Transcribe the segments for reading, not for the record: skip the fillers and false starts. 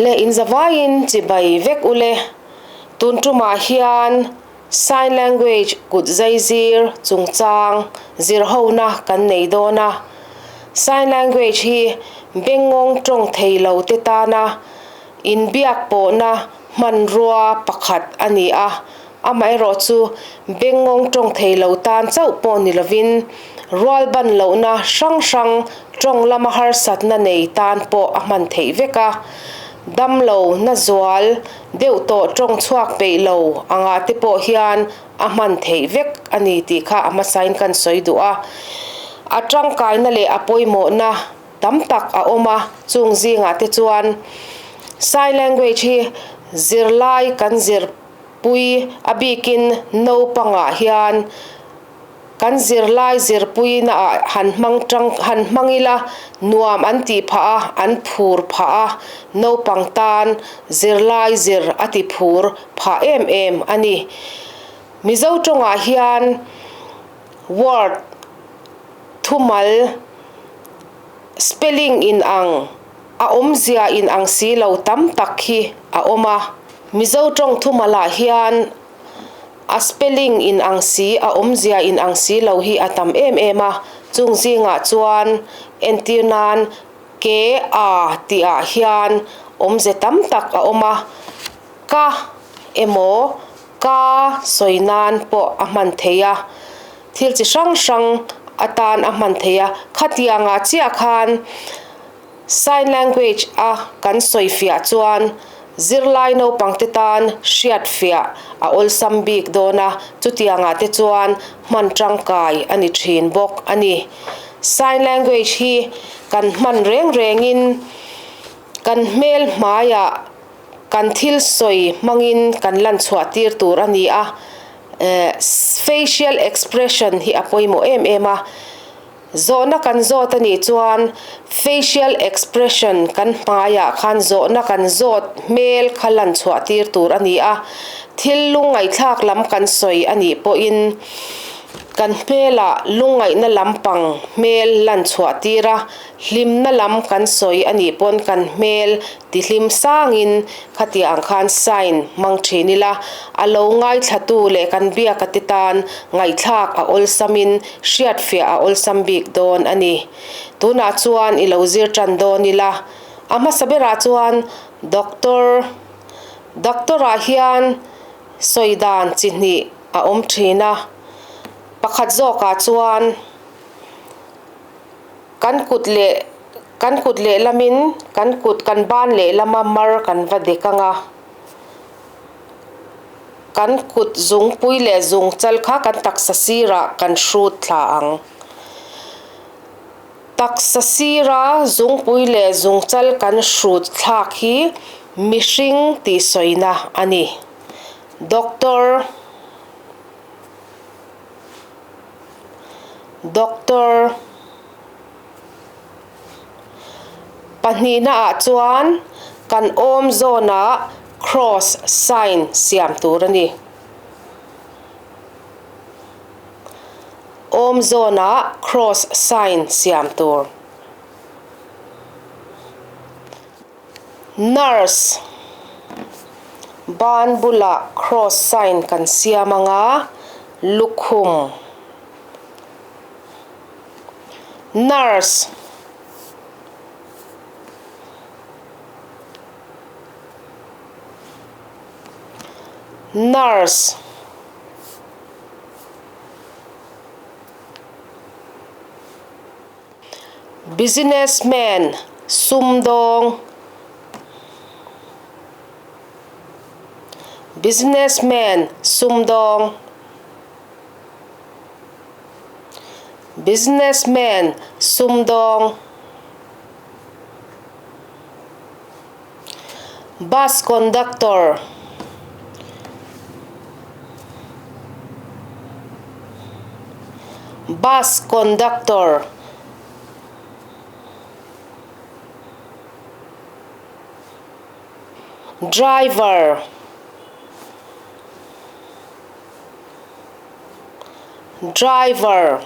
Le inzavaiin chibai vek ule. Tun tumah hian Sign Language kut zaizir chungchang zirhona kan nei dawn a. Sign Language hi bengngawng tawng thei lo te tana inbiak pawhna hmanrua pakhat a ni a. Amaherawhchu bengngawng tawng thei lo tan chauh pawh ni lovin rualban lohna hrang hrang tawng lama harsatna nei tan pawh a hman theih vek a. Damlo na zual deuh tawh tawng chhuak peih lo angah te pawh hian a hman theih vek a ni tih kha a hmasain kan sawi duh a. A tangkaina leh a pawimawhna tam tak a awm a, chung zingah te chuan Sign Language hi zirlai kan zir pui a bikin naupangah hian Kan zirlai zirpuina ah han hmang tang han hmang ila nuam an tih phah a, an phur phah a, naupang tan zirlai zir a ti phur phah em em a ni. Mizo tawngah hian word thumal spelling in ang a awmzia in ang si lo tam tak hi a awm a. Mizo tawng thumalah hian A spelling in ang si, a awmzia in ang si lo hi a tam em em a, chung zingah chuan entir nan ke a tih ah hian awmze tam tak a awm a, ka emaw ka sawi nan pawh a hman thei a, thil chi hrang hrang atan a hman thei a, khatiangah chiah khan Sign language a kan sawifiah chuan zirlai naupangte tan hriatfiah a awlsam bik dawn a, chutiangah te chuan hman tangkai a ni thin bawk a ni. Sign language hi kan hman reng rengin kan hmel hmaiah kan thil sawi hmangin kan lan chhuah tir tur a ni a, facial expression hi a pawimawh em em a. Zawhna kan zawt a nih chuan facial expression kan hmaiah khan zawhna kan zawt hmel kha lan chhuah tir tur a ni a, thil lungngaihthlak lam kan sawi a nih pawhin kan hmelah lungngaihna lampang hmel lan chhuah tir a, hlimna lam kan sawi a nih pawn kan hmel Tihlim sangin khatiang ang khan sign hmang thin ila, a lo ngaithlatu leh kan biaka te tan ngaihthlak a awlsamin hriatfiah a awlsam bik dawn a ni. Tunah chuan i lo zir tan dawn ila, a hmasa berah chuan Doctor Doctor-ah hian sawi dan chi hnih a awm thin a, pakhat zawkah chuan kan kut leh Kan kut lehlamin kan kut kan ban lehlama mar kan va dek ang a, kan kut zungpui leh zungchal kha kan taksa sirah kan hrut thla ang. Taksa sira zungpui leh zungchal kan hrut thlak hi mihring tih sawina a ni. Doctor. Doctor. Pahnihna ah chuan kan awm zawnah cross sign siam tur a ni. Awm zawnah cross sign siam tur. Nurse ban bulah cross sign kan siam anga lukhum. Nurse Nurse Businessman sumdawng Businessman sumdawng. Businessman sumdawng Bus conductor Bus conductor Driver. Driver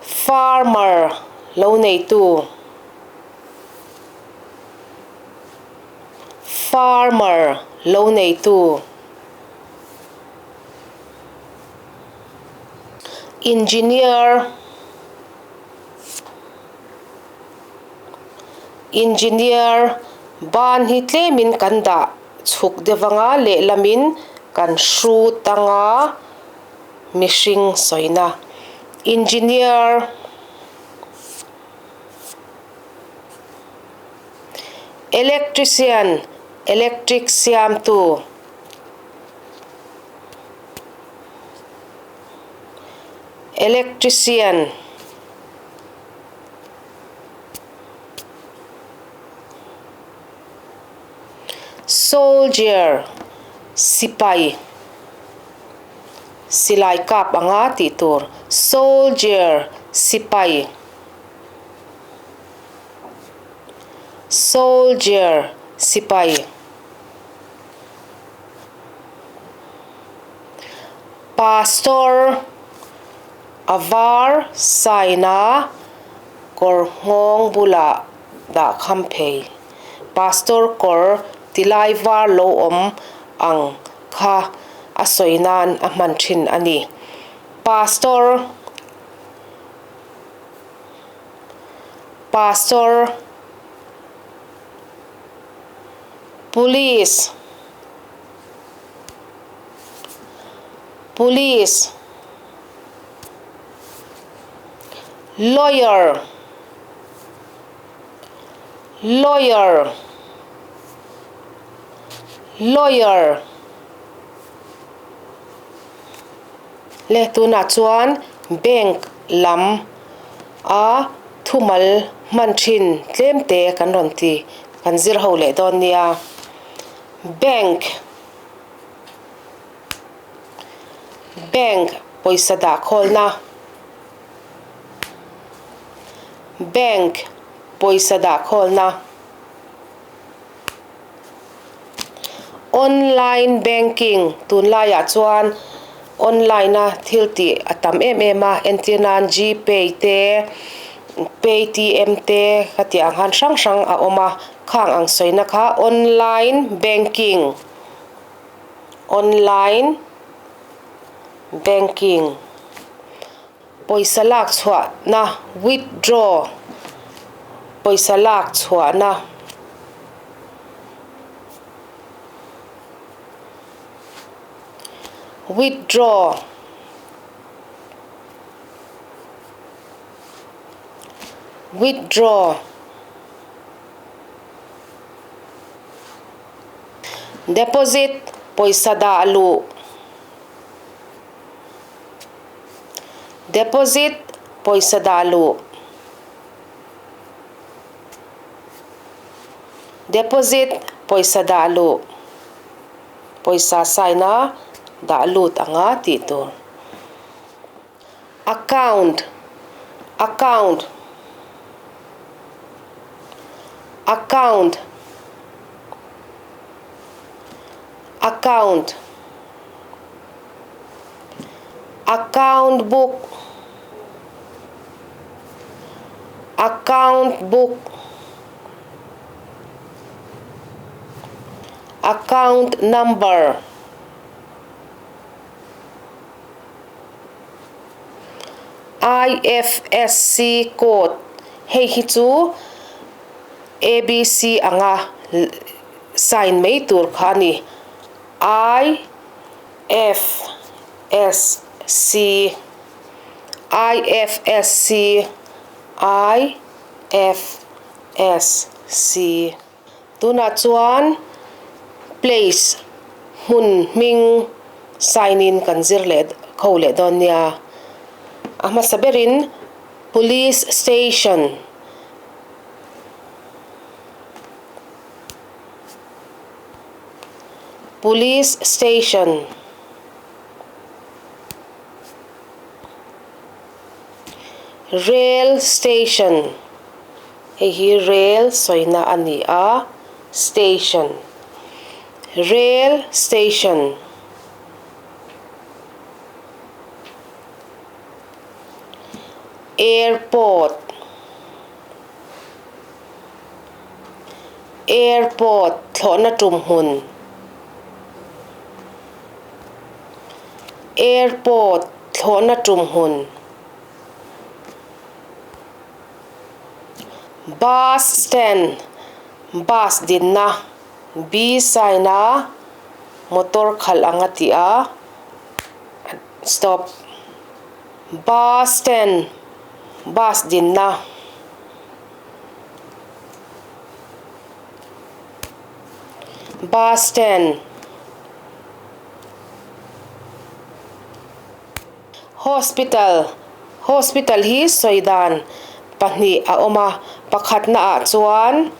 Farmer lo neitu. Farmer, lo neitu. Engineer, Engineer, ban hi tlemin kan dah chhuk deuh anga lehlamin kan hrut anga mihring sawina. Engineer. Electrician, electric siamtu. Electrician. Soldier, sipai. Silai kap anga tih tur. Soldier, sipai. Soldier, sipai. Pastor, a var sign a kawr nghawng bulah dah kham phei. Pastor kawr tilai var lo awm ang kha a sawi nan a hman thin a ni. Pastor. Pastor, Police, Police, Lawyer, Lawyer, Lawyer. Le tunah chuan bank lam a thumal hman thin tlem te kan rawn ti kan zir ho leh dawn nia. Bank Bank pawisa dah khawlna Bank pawisa dah khawlna Online banking tunlaiah chuan online a thil tih a tam em em a entir nan gpay te paytm te khatiang ang khan hrang hrang a awm a khang ang sawina kha online banking online banking pawisa lak chhuahna withdraw pawisa lak chhuahna withdraw withdraw deposit pawisa dah luh. Deposit pawisa dah luh. Deposit pawisa dah luh. Pawisa sign a dah lut anga tih tur. Account Account Account Account Account book Account book Account number IFSC code hei hi chu ABC anga sign mai tur kha a ni. I F S C I F S C I F S C Tunah chuan place hmun hming sign in kan zir leh kho leh dawn nia. A hmasa berin Police Station. Police Station. Rail Station. Hei hi rail sawina a ni a, station. Rail station. Airport. Airport thlawhna tum hmun. Airport thlawhna tum hmun. Bus stand bus dinna B sign a motor khalh ang a tih a stop. Bus stand bus dinna. Bus stand Hospital Hospital hi sawi dan pahnih a awm a, pakhatna ah chuan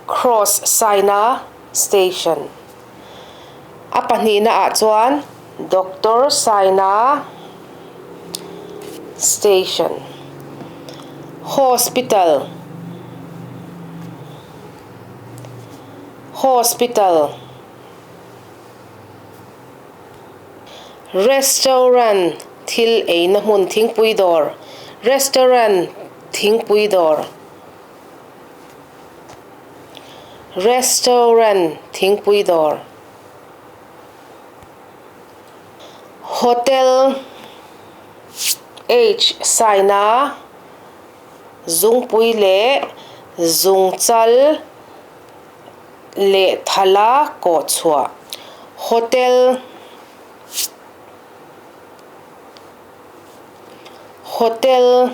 cross sign a station a pahnihna ah chuan doctor sign a station Hospital Hospital. Restaurant thil eina hmun thingpui dawr Restaurant thingpui dawr Restaurant thingpui dawr Hotel H sign a zungpui leh zungchal leh thala kawh chhuah Hotel Hotel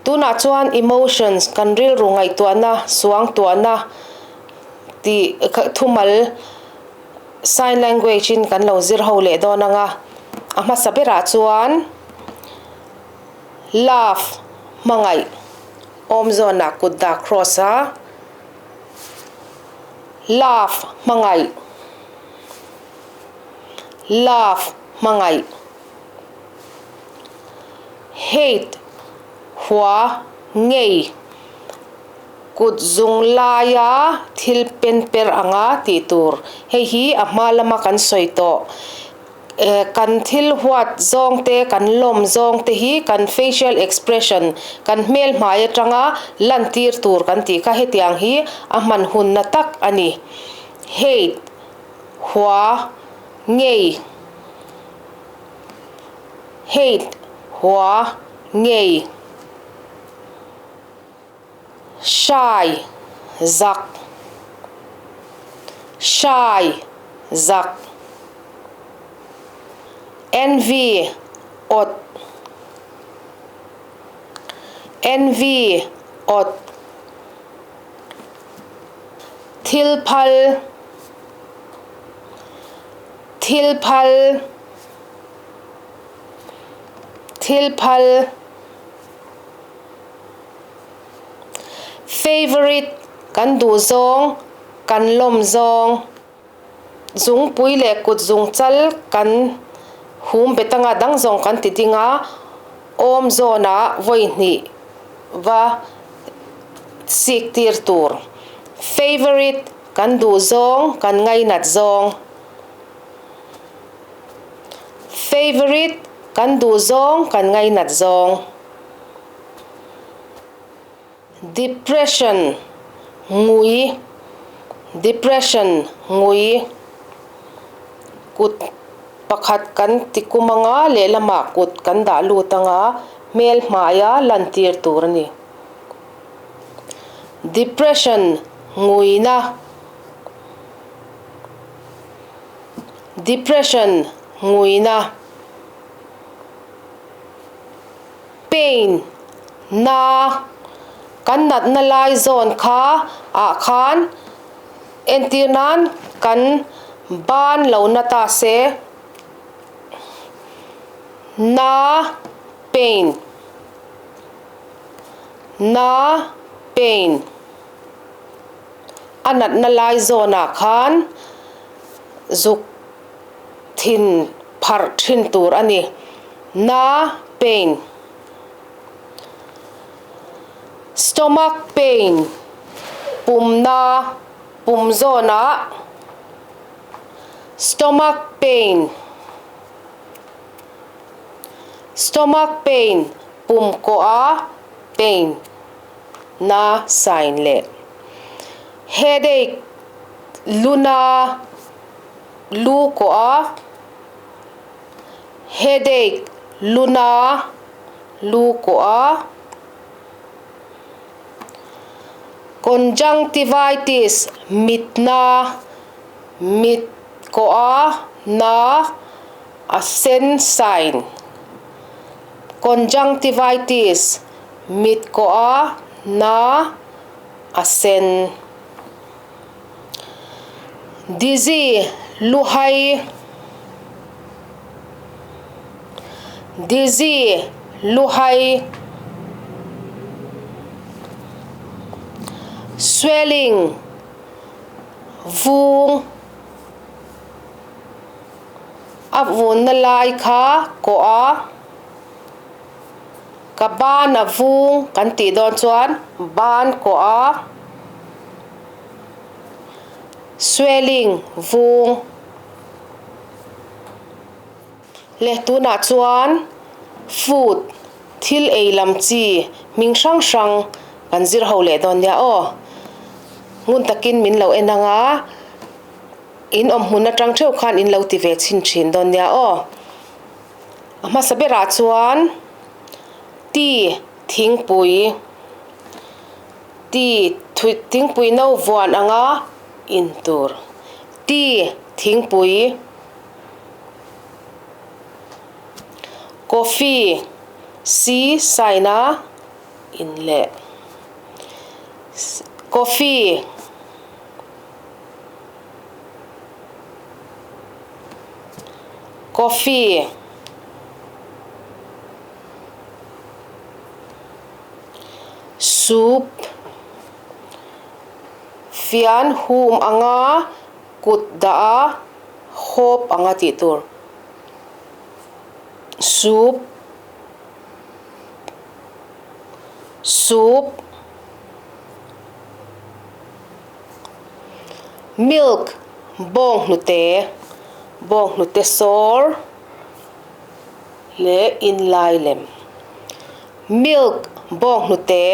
Tunah chuan emotions kan rilru ngaihtuahna suangtuahna tih thumal sign language in kan lo zir ho leh dawn ang a, a hmasa berah chuan Love, hmangaih, awm zawnah kut dah cross a. Love, hmangaih. Love, hmangaih. Hate, hua, ngei, kut zung laia thil pen per anga tih tur. Hei hi a hma lama kan sawi tawh. Kan thil huat zawng te, kan lawm zawng te hi kan facial expression, kan hmel hmai atanga lantir tur kan tih kha hetiang hi a hman hunna tak a ni. Hate, hua, ngei, hate, hua, ngei, shy, zak, shy, zak, envy, awt, envy, awt, thil phal, thil phal, thil phal. Favourite kan duh zawng, kan lawm zawng, zungpui leh kut zung chal kan hum bet anga dang zawng kan ti ding a, awm zawnah vawi hnih va sik tir tur. Favourite kan duh zawng, kan ngainat zawng. Favourite kan duh zawng, kan ngainat zawng. Depression ngui Depression ngui Kut pakhat kan ti kum anga lehlamah kut kan dah lut anga hmel hmaia lantir tur a ni. Depression nguina Depression nguina. Pain, na, kan natna lai zawn kha ah khan entir nan kan ban lo na ta se, na, pain, na, pain, a natna lai zawn ah khan zuk thin pharh thin tur a ni. Na pain, stomach pain, pumna, pum zawnah, stomach pain, stomach pain, pum kawha. Pain, na sign leh headache, luna, lu kawh a, headache, luna, lu kawh a, conjunctivitis, mitna, mit kawh a, na, a sen sign. Conjunctivitis, mit kawh a, na, a sen. Dizzy, luhai. Dizzy, luhai. Swelling, vung. A vunna lai kha kawh a, ka ban a vung kan tih dawn chuan ban kawh a, swelling vung leh tunah chuan food thil ei lam chi hming hrang hrang kan zir ho leh dawn nia aw. Ngun takin min lo en ang a. In awm hmun atang theuh khan in lo ti ve chhin thin dawn nia aw. A hmasa berah chuan tea thingpui tea thingpui no vuan anga in tur tea thingpui coffee si sign a in leh coffee. Coffee Soup Fian hum anga kut dah a hawp anga tih tur Soup Soup. Milk bawng hnute bawng hnute sawr leh inlai lem milk bawng hnute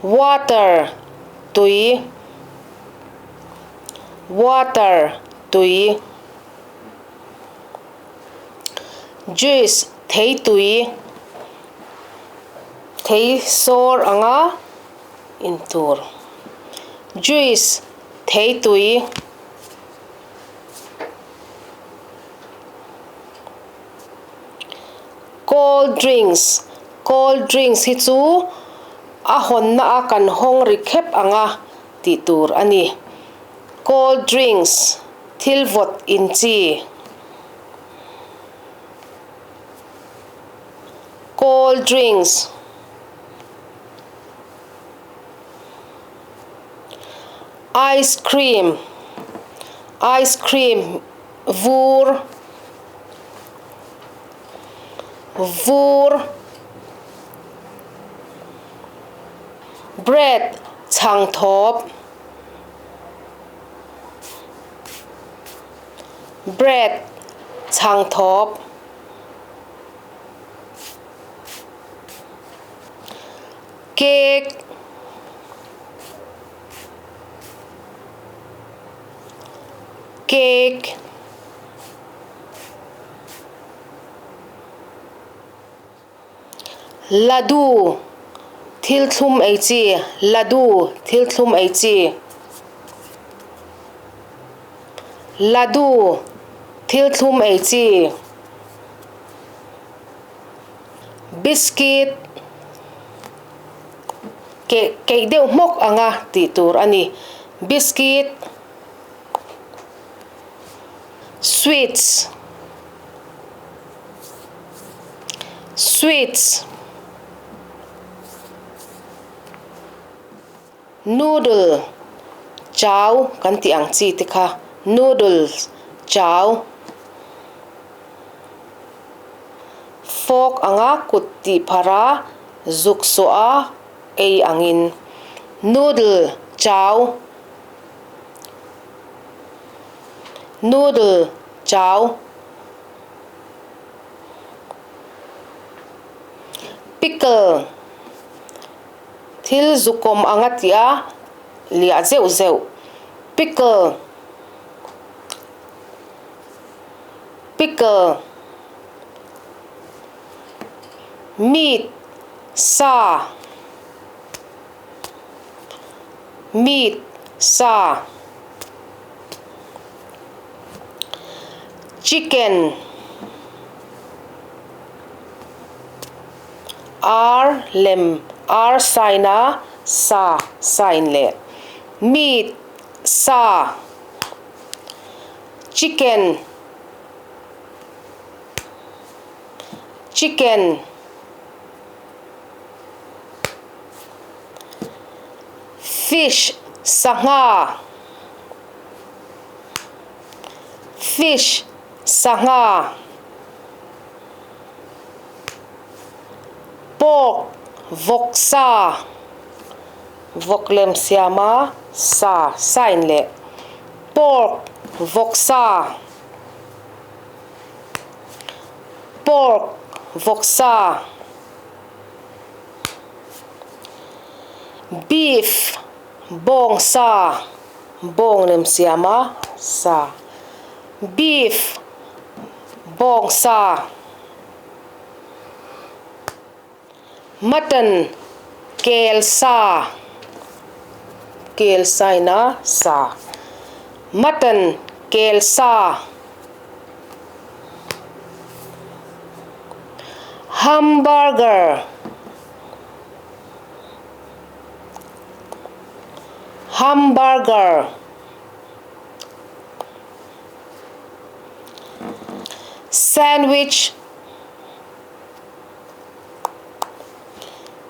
water tui water tui juice thei tui. Thei sawr anga in tur. Juice thei tui. Cold drinks Cold drinks hi chu a hawnna a kan hawng ri khep anga tih tur a ni. Cold drinks thil vawt in chi. Cold drinks Ice cream Ice cream vur vur Bread chhang thawp Bread chhang thawp. Cake Cake Ladu thil thlum ei chi Ladu thil thlum ei chi Ladu thil thlum ei chi. Biscuit keh keih deuh hmawk anga tih tur a ni. Biscuit, sweets, sweets, noodle, chau kan tih ang chi te kha noodles, chau. Fork anga kut tih phar a, zuk sawh a ei angin noodle chau noodle chau. Pickle, Thil zukawm anga tia liah zeuh zeuh. Pickle, Pickle, Meat, Sa, Meat, Sa. Chicken, Ar lem, ar sign a sa sign leh meat sa chicken, chicken, fish sangha, fish sangha. Pork, vawk sa, vawk lem siama sa sign leh pork, vawk sa, pork, vawk sa, beef, bawng sa, bawng lem siama sa, beef, bawng sa. Mutton, kel sa, kel saina sa. Mutton, kel sa. Hamburger, hamburger. Sandwich,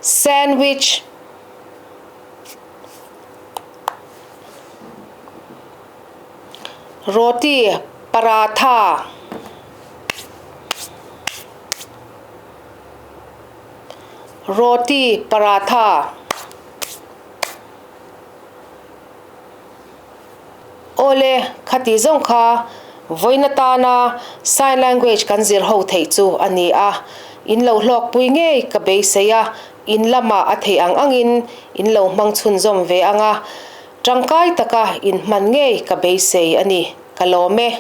sandwich, roti, paratha, roti, paratha. Awle, khati zawng kha vawiin atana sign language kan zir ho theih chu a ni a, in lo hlawkpui ngei ka beisei a, in lamah a theih ang angin in lo hmang chhunzawm ve ang a, tangkai taka in hman ngei ka beisei a ni, ka lawm e.